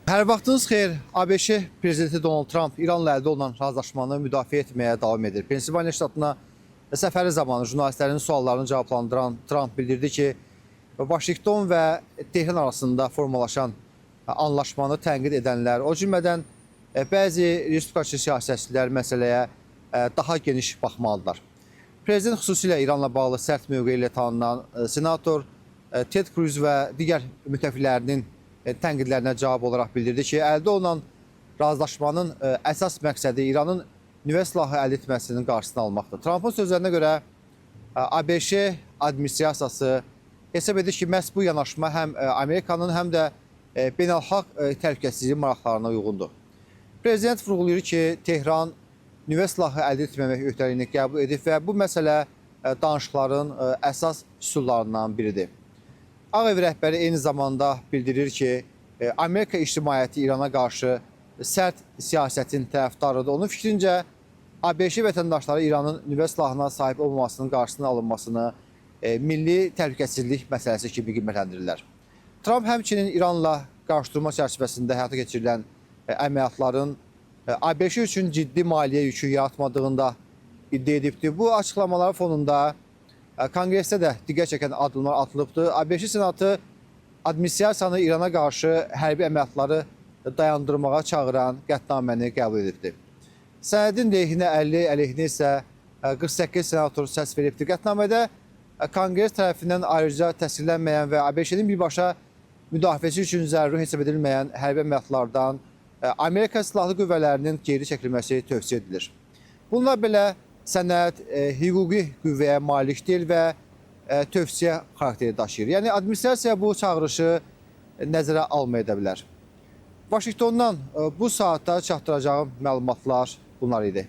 Hər vaxtınız xeyir. ABŞ prezidenti Donald Tramp İranla əldə olunan razılaşmanı müdafiə etməyə davam edir. Pensilvaniya ştatına səfəri zamanı jurnalistlərin suallarını cavablandıran Tramp bildirdi ki, Vaşinqton və Tehran arasında formalaşan anlaşmanı tənqid edənlər, o cümlədən bəzi respublikaçı siyasətçilər məsələyə daha geniş baxmalıdırlar. Prezident xüsusilə İranla bağlı sərt mövqe ilə tanınan senator Ted Cruz və digər müttəfiqlərinin tənqidlərinə cavab olaraq bildirdi ki, əldə olunan razılaşmanın əsas məqsədi İranın nüvə silahı əldə etməsinin qarşısını almaqdır. Trampın sözlərinə görə ABŞ administrasiyası hesab edir ki, məhz bu yanaşma həm Amerikanın, həm də beynəlxalq təhlükəsizlik maraqlarına uyğundur. Prezident vurğulayır ki, Tehran nüvə silahı əldə etməmək öhdəliyini qəbul edib və bu məsələ danışıqların əsas üsullarından biridir. Ağ Ev rəhbəri eyni zamanda bildirir ki, Amerika ictimaiyyəti İrana qarşı sərt siyasətin tərəfdarıdır. Onun fikrincə, ABŞ vətəndaşları İranın nüvə silahına sahib olmamasının qarşısının alınmasını milli təhlükəsizlik məsələsi kimi qiymətləndirirlər. Tramp həmçinin İranla qarşıdurma çərçivəsində həyata keçirilən əməliyyatların ABŞ üçün ciddi maliyyə yükü yaratmadığını da iddia edibdir. Bu açıqlamalar fonunda Konqresdə də diqqət çəkən addımlar atılıbdır. ABŞ Senatı administrasiyanı İrana qarşı hərbi əməliyyatları dayandırmağa çağıran qətnaməni qəbul edibdir. Sənədin lehinə 50, əleyhinə isə 48 senator səs veribdir. Qətnamədə Konqres tərəfindən ayrıca təsdiqlənməyən və ABŞ-nin birbaşa müdafiəsi üçün zəruri hesab edilməyən hərbi əməliyyatlardan Amerika Silahlı Qüvvələrinin geri çəkilməsi tövsiyə edilir. Bununla belə sənəd hüquqi qüvvəyə malik deyil və tövsiyə xarakteri daşıyır. Yəni administrasiya bu çağırışı nəzərə almaya da bilər. Vaşinqtondan bu saatda çatdıracağım məlumatlar bunlar idi.